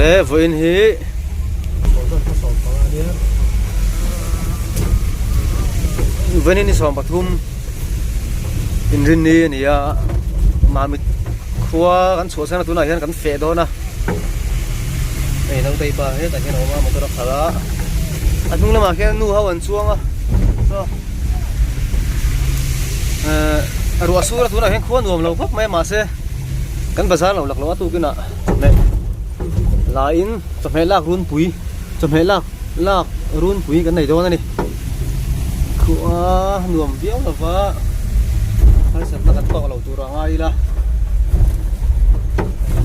Le vawiin hi vawiin hi ni 13 inrinni a ni a Mamit khua kan chhuahsan a tunah hian kan feh dawn a hei nautei pa hetah hian a awm a motor a khalh a a hnung lamah khian nu ho an chuang a saw ehh ruah sur a tunah hian khua nuam lo khawp mai a mahse kan bazar lo lak loh a tukinah chawhmeh lain chawhmeh lak runpui chawhmeh lak lak runpui kan nei dawn a ni khua nuam viau lova harsatna kan tawk lo tur a ngai ila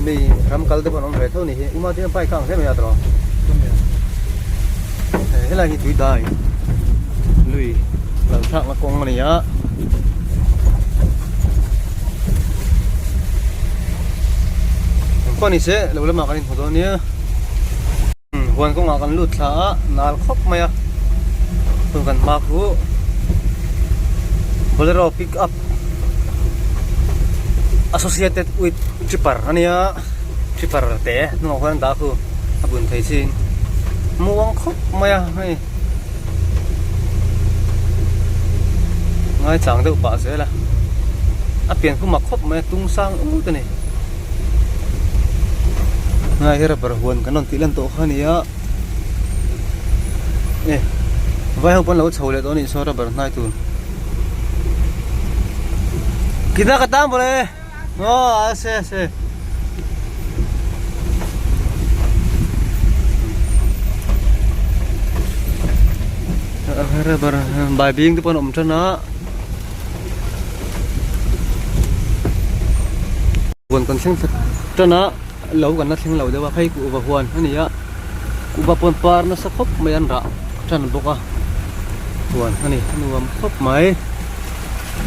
mi ram kal te pawh an awm ve tho ni hi uma te bike a ang hle mai a tawh helai hi tui dai lui lo thlakna kawng a ni a. Engpawh ni se lo lamah kan inhmu dawn nia huan kawngah kan lut thla a nal khawp mai a hun kan hma khu bolero pick up associated with tripper a nia tripper te hnungah khuan an dah khu a bun thei chin muang khawp mai a hei ngaichang deuh pah zel a a pian khu mak khawp mai a tung sang ut a ni ngai hi rubber huan kan rawn tih lan tawh kha a ni a e vai ho pawn lo chho leh tawh a nih saw rubber hnai tur kitna ka tang bawlh e. Aw a se a se. Rubber bai bing te pawh an awm tan a. Huan kan thleng thla tan a lo kan la thleng lo deuh a phei kuhva huan a ni a kuhva pawn par nasa khawp mai an rah tan bawk a huan a ni a nuam khawp mai.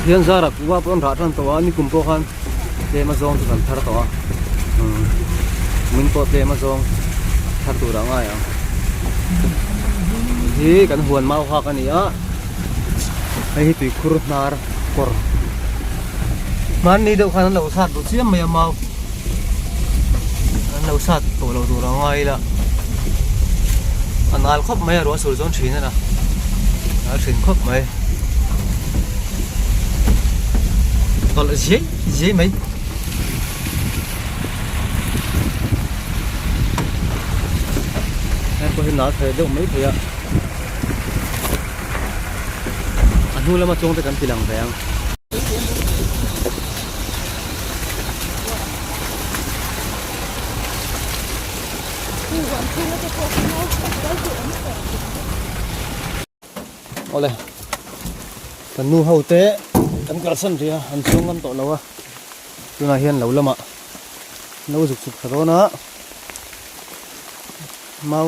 Hian zara kuhva pawh an rah tan tawh a nikum pawh khan tlem a zawng chu kan thar tawh a umm min pawh tlem a zawng thar tur ah ngai ang hi kan huan mau hak a ni a hei hi tuikhur hnar kawr hmanni deuh khan an lo sat duh chiam mai a mau an lo sat tawh lo tur a ngai ila a nal khawp mai a ruah sur chuan thin a na a thin khawp mai tawlh zia zia mai heng pawh hi nal thei deuh mai thei a a hnu lama chuang te kan ti lang ve ang. Awle kan nu ho te kan kalsan rih a an chhung ngam tawh lo a tunah hian lo lamah lo zuk chhuk thla dawn a mau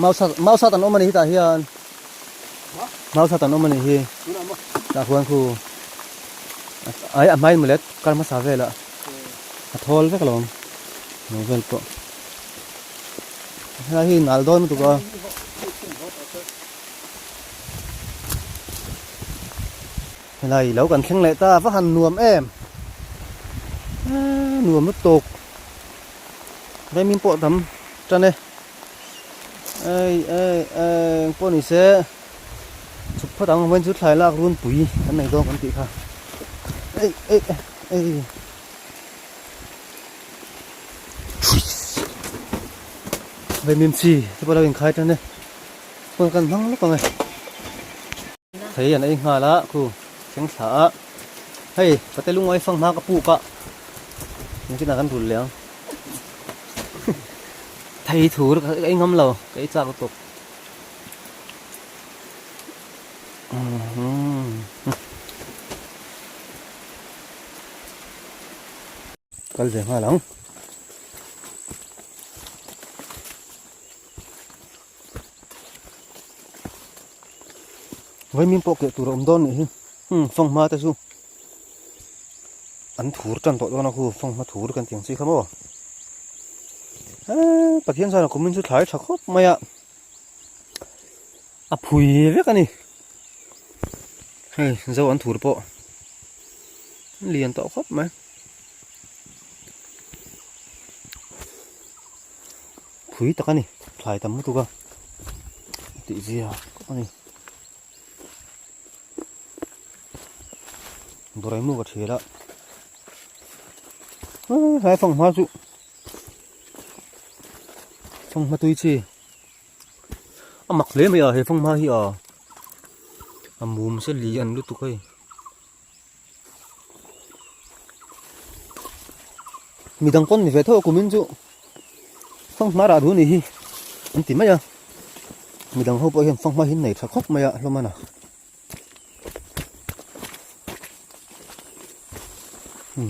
mau sat mau sat an awm a ni hetah hian mau sat an awm a ni hi tah khuan khu ai a hmain mawle kar hmasa velah a thawl vek alawm lo vel pawh helai hi nal dawn lutuk a. Helai lo kan thleng leh ta va han nuam em nuam lutuk vaimin pawh tam tan e ei ei ei engpawh ni se chhuk phawt ang vawiin chu thlai lak runpui kan nei dawn kan tih kha ei ei ei. Vaimim chi te pawh a lo inkhai tan e phone kan hmang lawk ang e thei an ei nghal a khu thleng thla a hei pate lungawi fang hma ka puk a engtin ah kan rul leh ang thei thur ka ei ngam lo ka ei chak lutuk. Kal ve nghal ang. Vaimim pawh keh tur a awm dawn nih hi. Hmm fanghma te chu an thur tan tawh dawn a khu fanghma thur kan tih ang chi kha maw. Eee Pathian zara kumin chu thlai tha khawp mai a. A phui vek a ni. Hei zo an thur pawh lian tawh khawp mai. Phui tak a ni, thlai tam lutuk a tih zia khawp a ni. Burai mu ka thial a, helai fanghma chu fanghma tui chi a mak hle mai a he fanghma hi a a mum se lian lutuk hei. Midang pawn ni ve tho a kumin chu fanghma rah duh a nih hi an ti mai a midang ho pawh hian fanghma hi an nei tha khawp mai a hlawm a na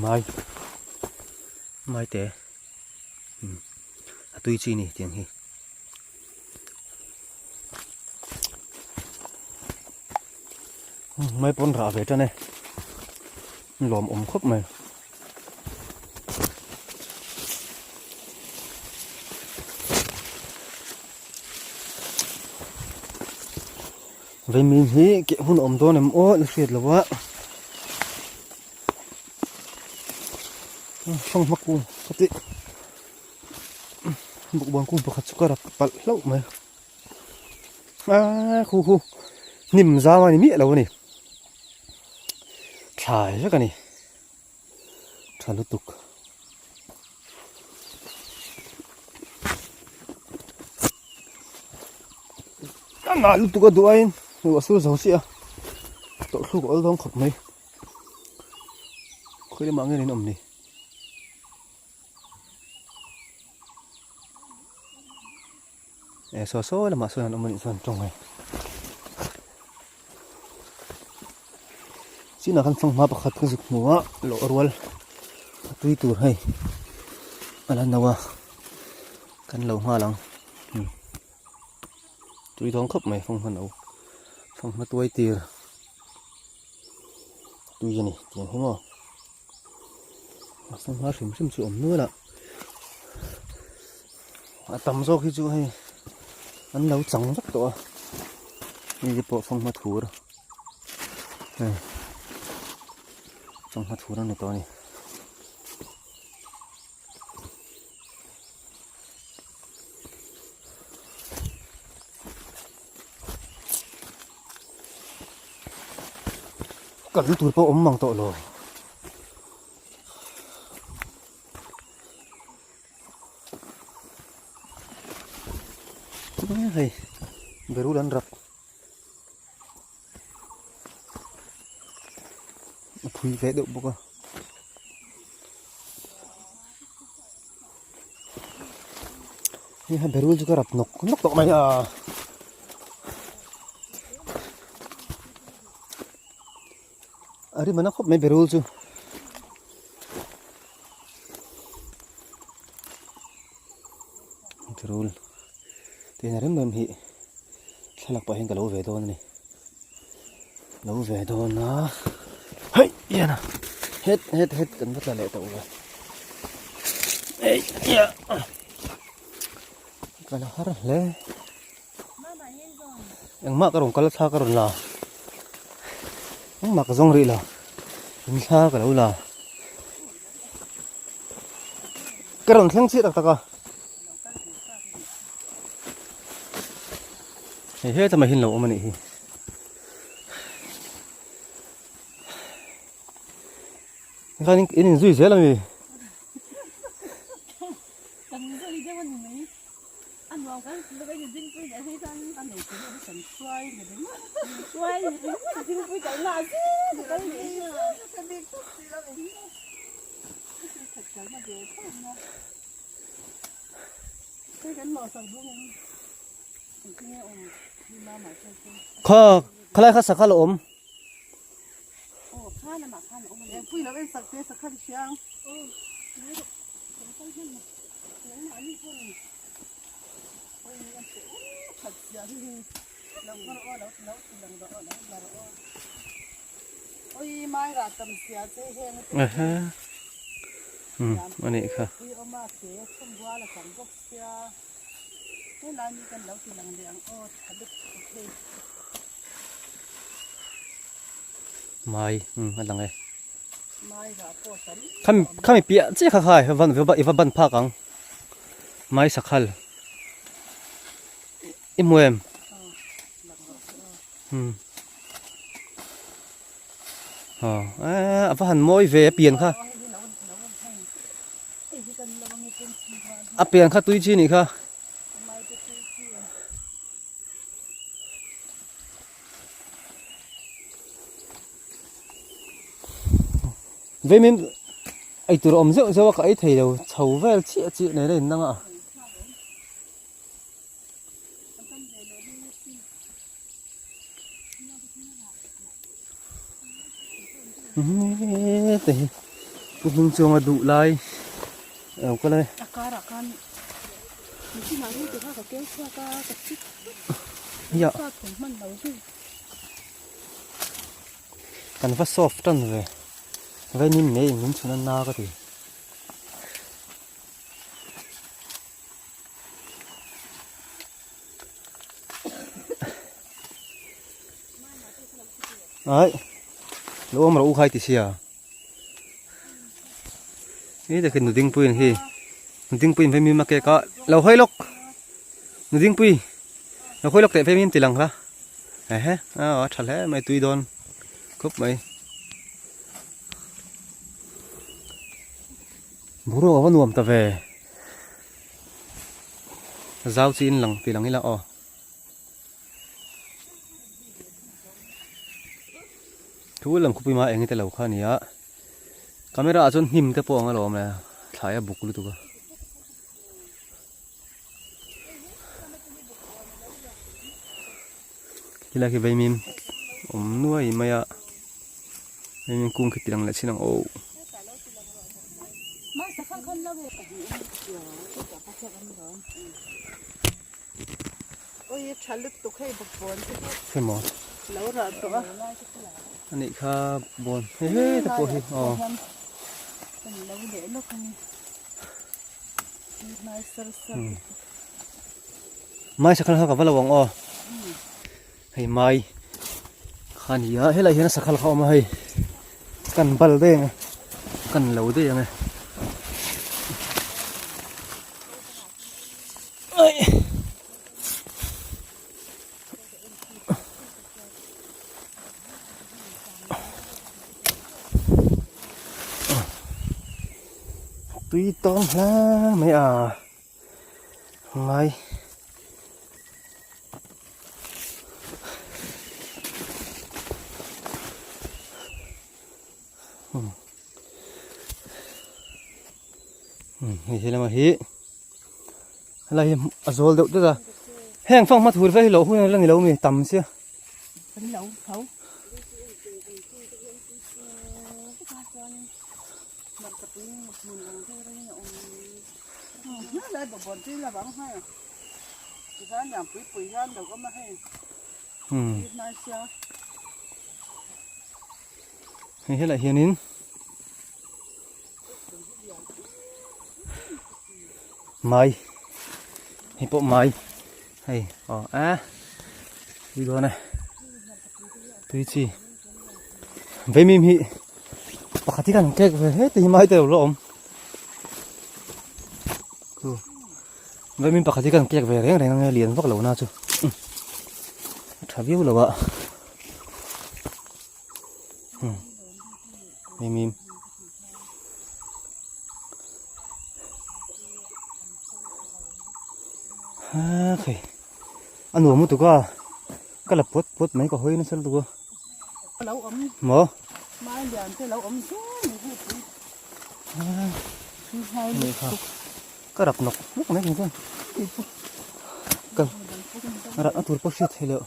mai mai te a tui chi a ni tiang hi. Mai pawn rah ve tan e lawm awm khawp mai. Veimin hi keh hun a awm dawn em aw la hriat lo a fanghma kung ka tih. Bukbawn kung pakhat chu ka rak palh hlauh mai aaa khu khu hnim zam a ni miah lo a ni thlai vek a ni tha lutuk a ngah lutuk a duh aiin a sur zo chiah a tawlh thluk a awl dawn khawp mai khawi lamah nge an awm ni. Eh saw saw lamah sawn an awm anih chuan tawng hei chinah khan fanghma pakhat ka zuk hmu a lawh rual a tui tur hei a la no a kan lo nghal ang tui dawn khawp mai fanghma no fanghma tuai tir tui a ni tiang hi maw. A sangha hrim hrim chu awm nual a a tam zawk hi chu hei an lo chang vek tawh a hei te pawh fanghma thur hei fanghma thur a ni tawh a ni. Kal tur pawh awm mang tawh lo. Hei berul an rap a phui ve deuh bawk a. Hei ha berul chu ka rap nawk nawk tawh mai a. A rim a na khawp mai berul chu. Berul tin a rem rem hi thlalak pah hian ka lo ve dawn a ni. Lo ve dawn a hei hian a het het het kan va tla leh tawh ve hei ia ka la har hle engmah ka rawn kal a thla ka rawn la engmah ka zawng rih lo in thla ka lo la ka rawn thleng chiah tak tak a. Hei heta mai hi an lo awm a nih hi. Tikhan in inzui zel a mi? Kan zui deuh a ni mai. A nuam kan ti lova in dingpui leh phei chuan a nei tur hi kan hruai ni ringawt. Hruai ni ringawt dingpui kalna a zet a kal leh a. Ka bik tawp si lo in. That kalna ve tho na. Kha khalai kha sakha la awm. A nih kha. Mai a lang e. Khami piah chiah kha khai i va ban phak ang. Mai sakhal. I hmu em? Hmm. Aw, a va han mawi ve a pian kha. A pian kha tui chi nih kha. Veimin eitur awm zeuh zeuh a ka ei thei lo chho vel chiah chiah nen a innang a. Hete hi pu hnung chuanga duh lai a lo kal a ni. Ia kan va soft tan ve vainim nei in min chhun a na ka ti. Ai lo awm rawh u khai ti sia hei tak hi nudingpuiin hi nudingpuiin vemim a kek a lo hawi lawk nudingpui lo hawi lawk teh vemim ti lang kha ehe a tha hle mai tui dawn khawp mai. Boruak a va nuam ta ve. Zau chi in lang tih lang ila aw. Thu lam khawpui hma eng te lo kha a ni a. Camera ah chuan hnim te pawh ang alawm le thlai a buk lutuk a. Khilai khi vaimim awm nuai mai a vaimim kung khi tilang leh chin ang aw. Hemaw anih kha bawn he he te pawh hi aw. Mai sakhal kha ka va lo ang aw hei mai kha a ni a helai hian sakhal kha a awm a hei kan bal daih ang e kan lo daih ang e Tui tawn hle mai a ngai. Hei he lama hi helai hi a zawl deuh deuh a heng fanghma thur ve hi lo hun la ni lo mi tam sia. Hei helaiah hianin mai hei pawh mai hei aw a tui dawn e tui chi vaimim hi pakhat hi kan kek ve hle te hi mai te lo la awm vaimim pakhat hi kan kek ve reng reng ange lian vak lo na chu a tha viau lo a vaimim. Hei a nuam lutuk a ka la puat puat mai ka hawi nasa lutuk a maw ka rap nawk nawk mai kei chuan ka ratna tur pawh hriat theih loh.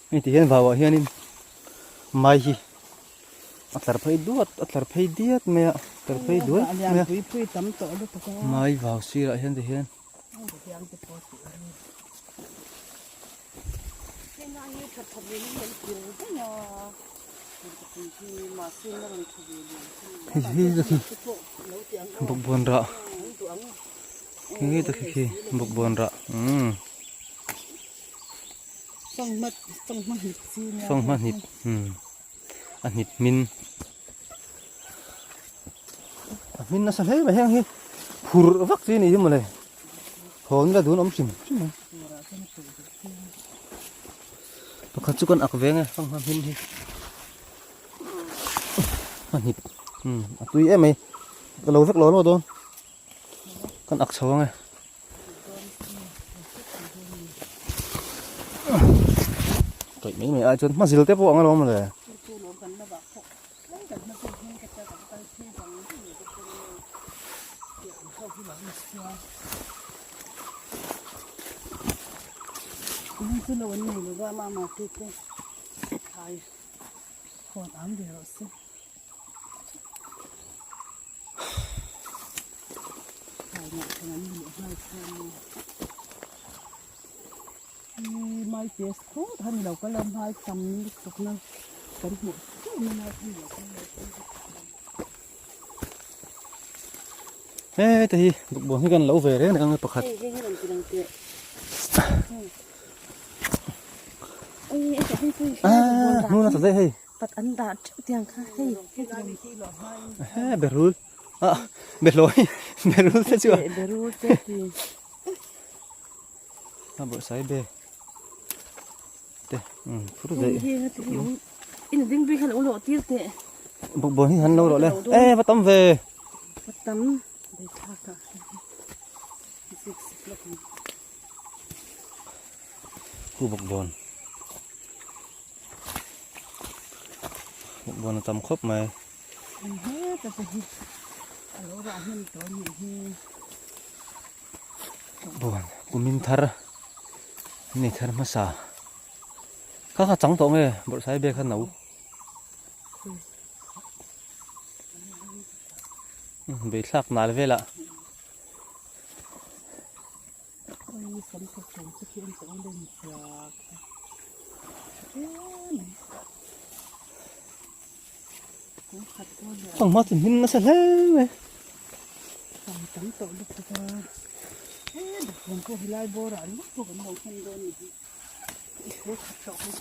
Hei ti hian vauah hianin mai hi a tlar phei duat a tlar phei diat mai a tlar phei duai mai a mai vau sirah hian ti hian. Hei hi khi bawkbawn rah khi te khi khi bawkbawn rah umm fanghma hnit umm a hnit hmin. hmin nasa hle mai heng hi phur vak chi a nih hi mawle hawn ila dun awm hrim hrim ang pakhat chu kan ak veng e fanghma hmin hi a hnip umm a tui em mai ka lo vek lo lo dawn kan ak chho ang e. Kaih mai mai ai chuan hma zil te pawh ang alawm le. Heta hi bawkbawn hi kan lo ve reng reng a pakhat. Ah, hnuna ta daih hei. Pat an dah teuh tiang kha hei he berul ah behlawi berul te chu berul te ti a bawrh sai be te um phur dei in ding bui khan ulo tir te bawkbawn hi han lo rawh le e va tam ve va tam bei thla ka Khu bawkbawn Bawkbawn a tam khawp mai. Bawkbawn kumin thar ni thar hmasa kha kha chang tawh nge bawrhsai bag kha no. Beithlak nal velah. Fanghma chu hmin nasa hle mai.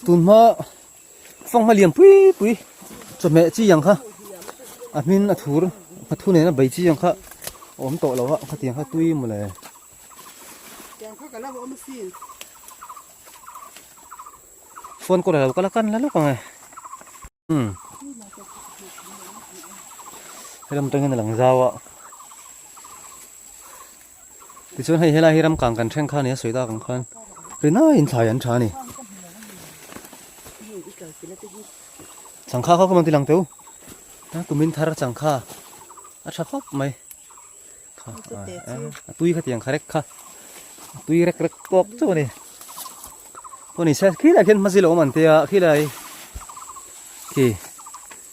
Tunhma fanghma lian pui pui chawhmeh chi ang kha a hmin a thur a thu nena bei chi ang kha a awm tawh lo a khatiang kha tui mawle. Phone kawr alo kal a kan la lawk ang e. Umm. Helam atangin a lang zau a. Tichuan hei helai hi ram kang kan thleng kha a ni a sawi tak ang khan rinaiin thlai an tha a ni. Changkha kha ka rawn ti lang teu. Kumin thar changkha a tha khawp mai. Kha a tui kha tiang kha rek kha a tui rek rek tawk chauh a ni pawh ni se khilai khian hmazil a awm an tia khilai khi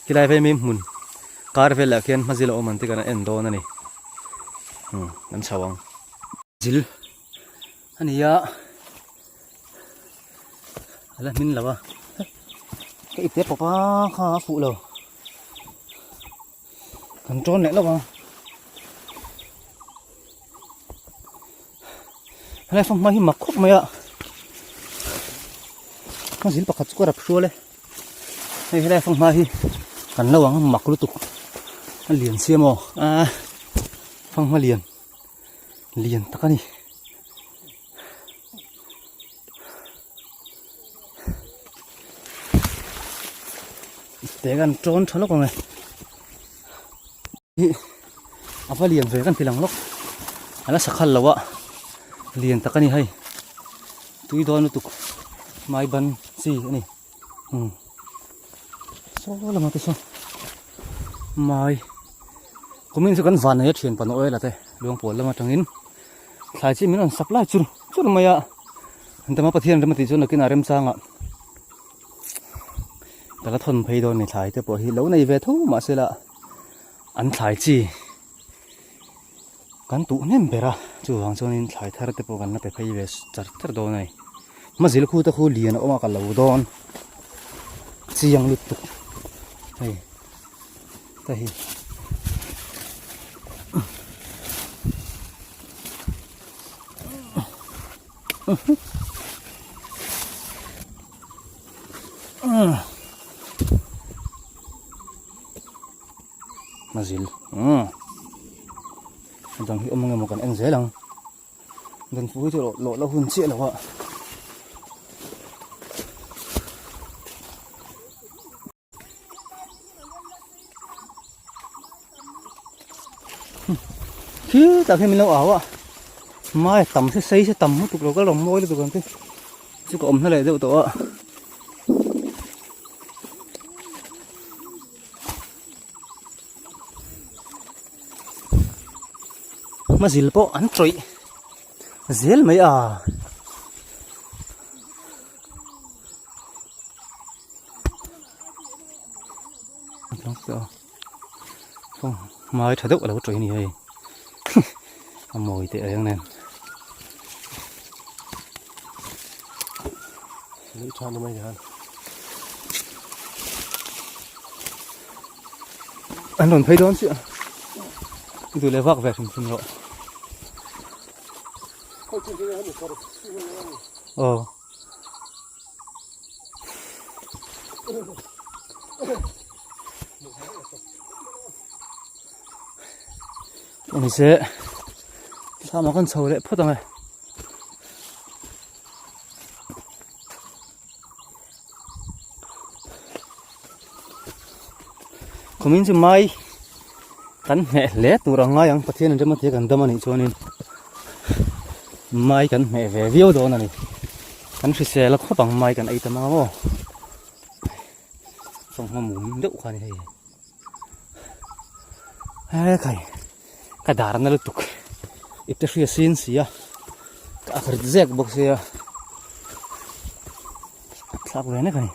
khilai vei mai hmun kar velah khian hmazil a awm an ti kan en dawn a ni umm kan chho ang zil a ni a a la hmin lo a ka ipte pawp a kha a fuh lo. Kan tawn leh lawk ang. Helai fanghma hi mak khawp mai a. Ka zil pakhat chu ka rap hrual e. Hei helai fanghma hi kan lo ang mak lutuk. A lian sia maw? A fanghma lian. Lian tak a ni. Te kan tawn tha lawk ang e hi a va lian ve kan ti lang lawk a la sakhal lo a lian tak a ni hei tui dawn lutuk mai ban chi a ni umm saw lamah te sawn mai kumin chu kan van nei a thian pan oil a te luangpawl lam atangin thlai chi min rawn supply chur chur mai a an tama Pathian rem a tih chuan nakinah remchangah ka la thawn phei dawn ni thlai te pawh hi lo nei ve tho mahse la an thlai chi kan tuh hnem ber a chuvang chuanin thlai thar te pawh kan la pe phei ve char char dawn a ni hmazil khu te khu lian a awm a ka lo dawn chiang lutuk hei te hi. Mazil. Dang hi awm ang emaw kan en zel ang. Danfu hi chu lawh la hun chiah lo a. Khi tak hi min lo au a. Mai tam se sei se tam lutuk lo ka rawn mawi lutuk ang te. Chu ka awm hna leh deuh tawh a. Hmazil pawh an tawih zel mai a. Hmai tha deuh a lo tawih a ni hei a mawi teh reng nen. An rawn phei dawn chiah i duh leh vak ve hrim hrim rawh aw ani se thlam ah khan chho leh phawt ang e. Kumin chu mai kan hneh hle tur ang ngai ang Pathian in rem a tia kan dam a nih chuanin mai kan hneh ve viau dawn a ni kan hrisel a khawp ang mai kan ei tam ang maw fanghma mum deuh kha a ni hei he khai ka dar na lutuk ipte hria sin si a ka ak rit zek bawk sia thlak ve nek a ni.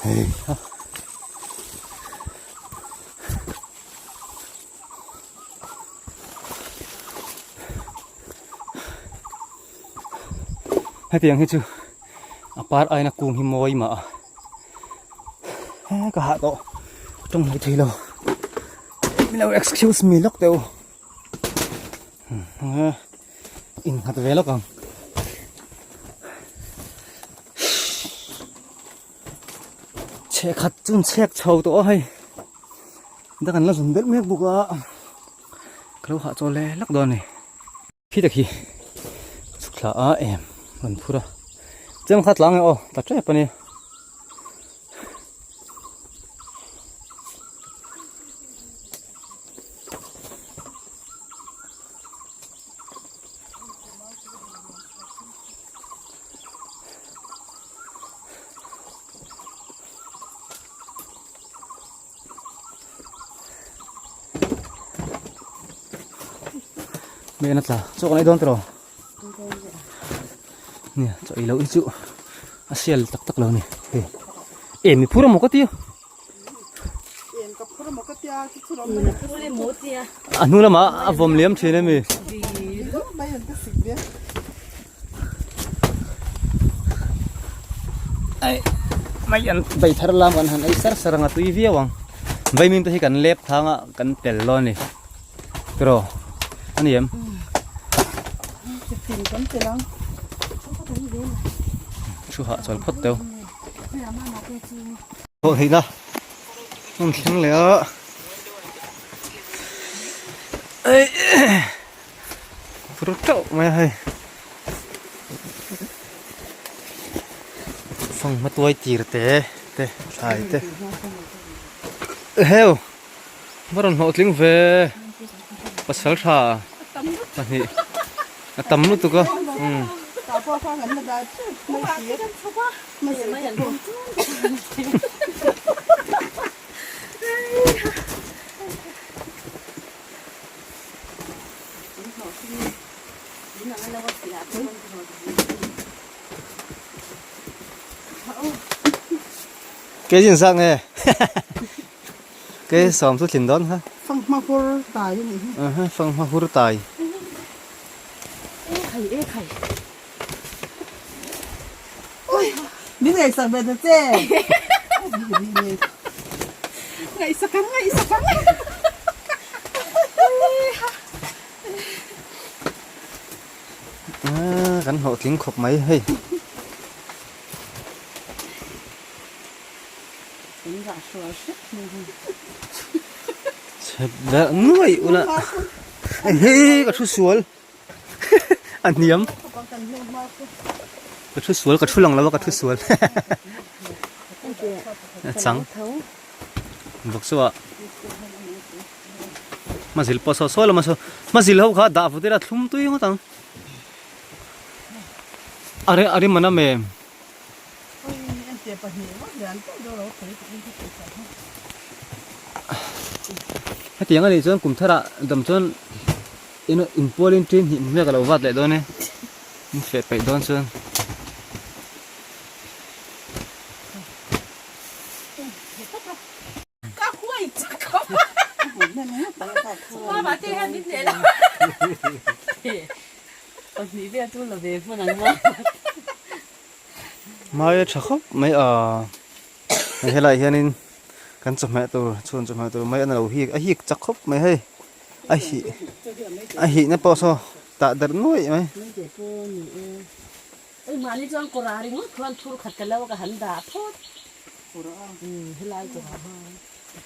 Hei ha. Hetiang hi chu a par aina kung hi mawi mah a he ka hah tawh ka tawng hlei thei lo min lo excuse me lawk teh u innghat ve lawk ang. Chhekhat chu an chhek chho tawh a hei da kan la zun belh mek bawk a ka lo hah chaw le lak dawn a ni khi tak hi chhuk thla a em rawn phur a chem kha tlang e aw ta tep a ni. Mena tla chaw kan ei dawn tiraw nia chaw ei loh hi chu a sial tak tak lo a ni hei em i phur amaw ka tia a hnu lamah a vawm liam thin ami. Ai mai an bei thar lam kan han ei sar sar ang a tui viau ang vaimim te hi kan lep thang a kan tel lo a ni tiraw a ni em thu hah chawl phawt teu thawh theihna hmun thleng leh a ei Phur teuh mai a hei fanghma tuai tir te te thlai te heu va rawn hlawhtling ve pasal tha pahnih a tam lutuk a umm. Ke zin zak nge ke sawm chu thlin dawn kha fanghma hur tai a nih hi aha fanghma hur tai e khai e khai ui min ngaihsak ve ta che ngaihsak ang ngaihsak ang Ah. Kan hlawhtling khawp mai hei. Chhep ber nuai ula. Hei ka thu sual. A hniam. Ka thu sual ka thu lang lo a ka thu sual. A chang. Bawk chu a. Hmazil pawh saw saw lama saw hmazil ho kha dah vut ila thlum tui ngawt ang. Are a rim an am em? Hetiang anih chuan kum tharah dam chuan in inpualin ṭin hnih hmiak a lo vat leh dawn e. In feh peih dawn chuan. Ka huai chak khawp a. Mama te hian min hneh lo. Pahnih vel chu la ve hman ang maw. Mai a tha khawp mai a. Hei helai hianin kan chawhmeh tur chhun chawhmeh tur mai an lo hik a hik chak khawp mai hei. A hih a hihna pawh saw tah darh nuaih mai. Hei mahni chuan kawr ah ringawt khuan thur khat ka lo ka han dah phawt. Kawr a umm helai kawr ah han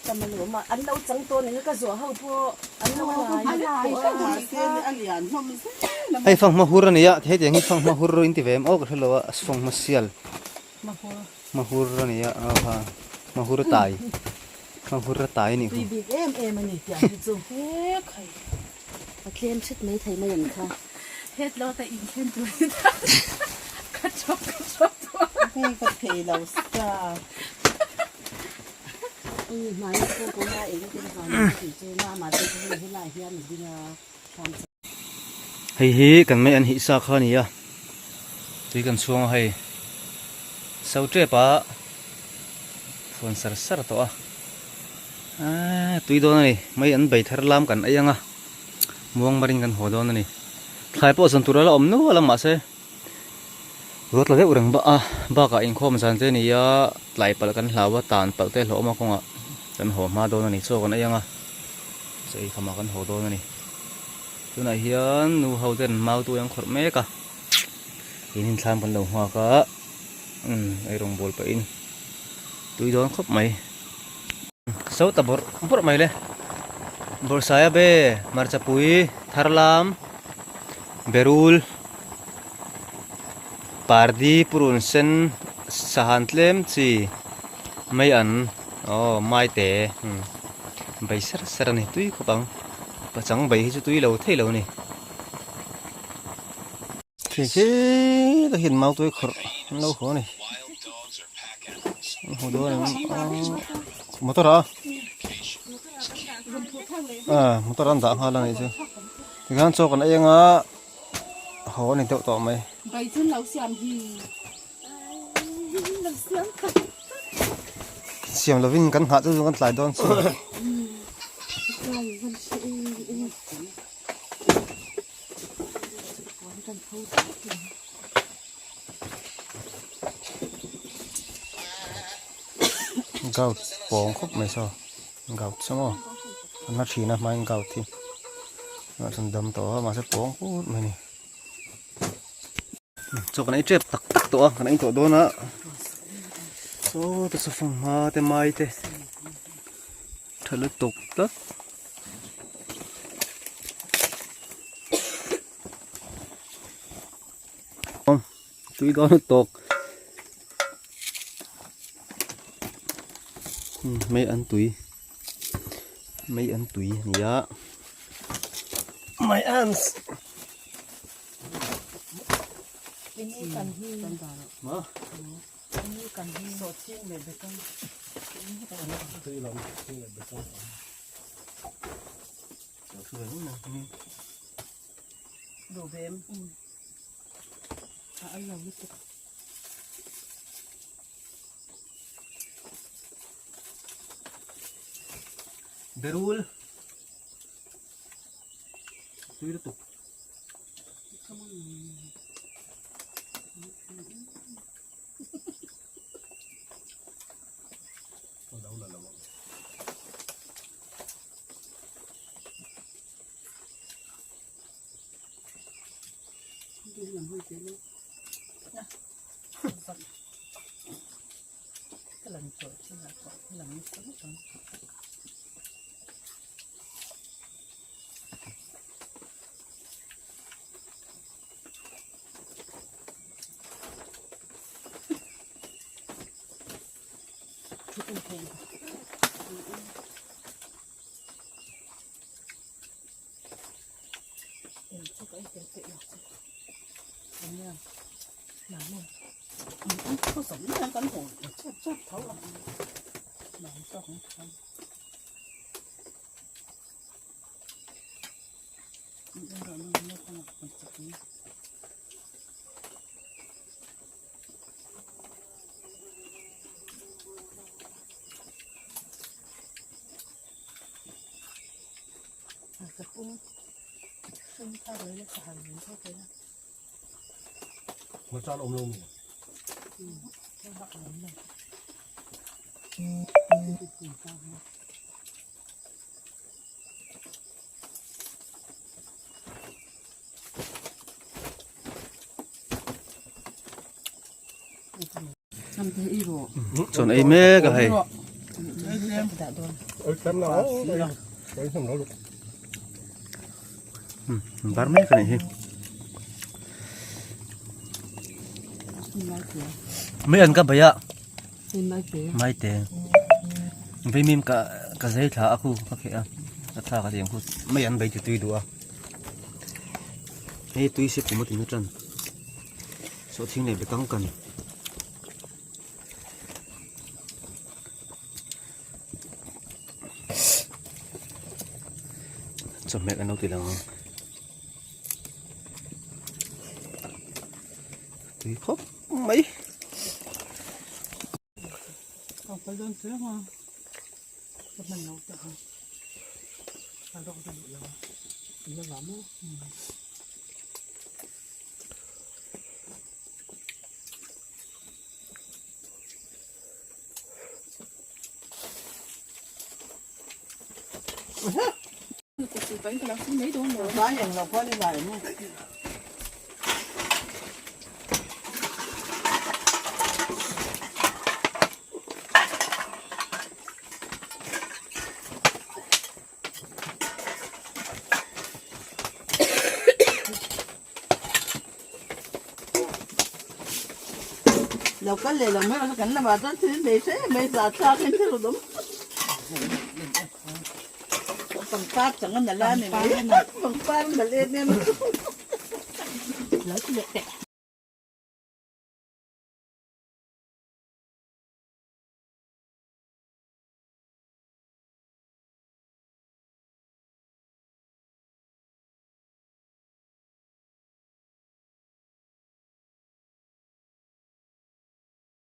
tam a lo awm a, an lo chang tawh nen ka zuah ho pawh an lo lai vek tawh a. Hei fanghma hur a nia, hetiang hi fanghma hur in ti ve em aw ka hre lo a, fanghma sial hma hur a nia aw ha hma hur tai hma hur a tai a nih khu. Tui bik em em a ni tih ang hi chu. A tlem hret mai thei mai ang kha. Het lo ta in thlen tur hi ta ka chawp ka chawp tawh. Hei ka thei lo sa. Ui hmai pawh pawh na eng te van ni tih chu mama te chu hei helai hian a ding a thlam chak. Hei hi kan mei an hih sa kha a ni a, tui kan chhuang a hei so tep a phuan sar sar tawh a. Aaa tui dawn a ni mai an bei thar lam kan ei ang a muang marin kan haw dawn a ni thlai pawh zawn tur a la awm nual a mahse ruat la deuh reng bak a bakah inkhawm zan te a ni a tlai palh kan hlau a tan palh te hlawh awm a kawngah kan haw hma dawn a ni chaw kan ei ang a chaw ei khamah kan haw dawn a ni tunah hian nu ho ten mau tu an khawrh mek a in inthlam kan lo nghak a umm eirawng bawl pahin tui dawn khawp mai. So ta bawrh bawrh mai le bawrhsaia be hmarcha pui thar lam berul pardi purun sen sahan tlem chi mai an aw mai te bai ser ser a ni tui khawp ang pachang bai hi chu tui lo thei lo a ni. Khi khi te hian mau tui khawrh an lo haw a ni an haw dawn em motor a ah motor an dah nghal a nih chu tikhian chaw kan ei anga haw a ni deuh tawh mai. Siam lovin kan nghah chu chu kan tlai dawn chu. Gout pawng khawp mai saw gout saw maw a na thin a hmain gout hi tunah chuan dam tawh a mahse pawng put mai a ni chaw kan ei tep tak tak tawh a kan ei tawh dawn a saw te saw fanghma te mai te tha lutuk tlat. Tui dawn lutuk mei an tui mei an tui a ni a my ants Berul tui lutuk. Chuan ei mek a hei. Bar mek a nih hi. Mai an ka bei a. Maite. Veimim ka ka zei thla a khu ka kheh a. Ka thla ka tiang khu mai an bei ti tui duh a. Hei tui se kum a tin atang. Sawhthing leh bekang kan. Chawhmeh kan lo ti lang ang. Tui khawp mai. Lo kal leh lo mai kan lamah chuan thil nei hle mai zah thlak in thil awm pangpar chang a nalh a ni mai pangpar nalh em em. Lo ti leh teh.